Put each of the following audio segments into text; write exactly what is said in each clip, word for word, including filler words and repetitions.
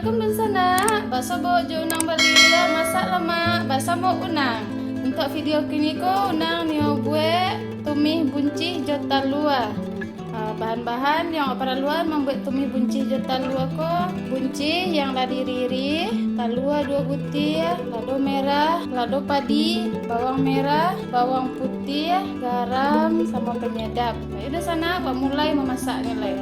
Assalamualaikum dunsanak, basobok jo Unang baliak masak lamak basamo Unang. Untuak video kini ko, Unang nio buek tumih buncih jo talua. Ah, bahan-bahan yang awak paraluan mambuek tumih buncih jo talua ko, buncih yang lah diirih-irih, talua duo butir, lado merah, lado padi, bawang merah, bawang putiah, garam, samo panyadap. Ayo dunsanak, bamulai mamasaknyo lai.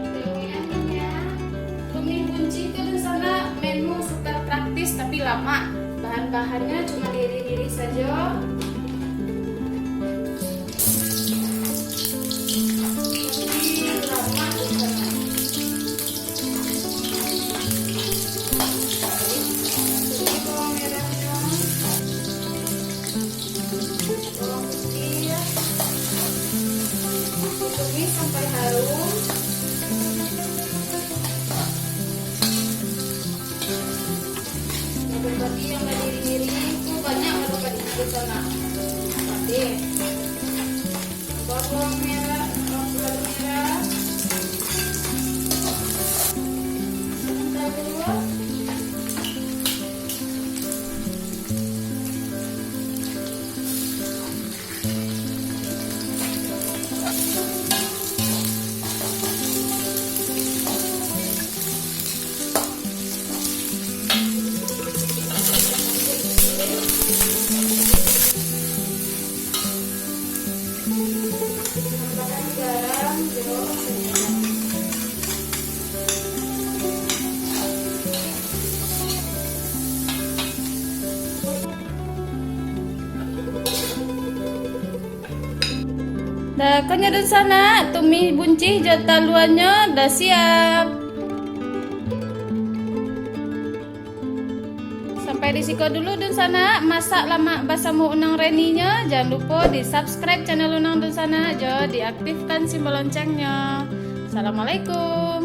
Tumih buncih tu dunsanak menu super praktis tapi lamak. Bahan-bahannyo cuma diirih-irih sajo. Tapi lamak dunsanak. Bawang merahnyo. Bawang putiah. Ditumis sampai harum. Lado padi yang tadi diiring tu banyak lado padi di sana. Padi. Bawang merah, bawang merah. Sebentar dulu. Dah, konyo dunsanak, tumih buncih jo taluanyo dah siap. Sampai di siko dulu dunsanak, masak lamak basamo Unang Reninyo. Jangan lupo di subscribe channel Unang dunsanak, jo diaktifkan simbol loncengnyo. Assalamualaikum.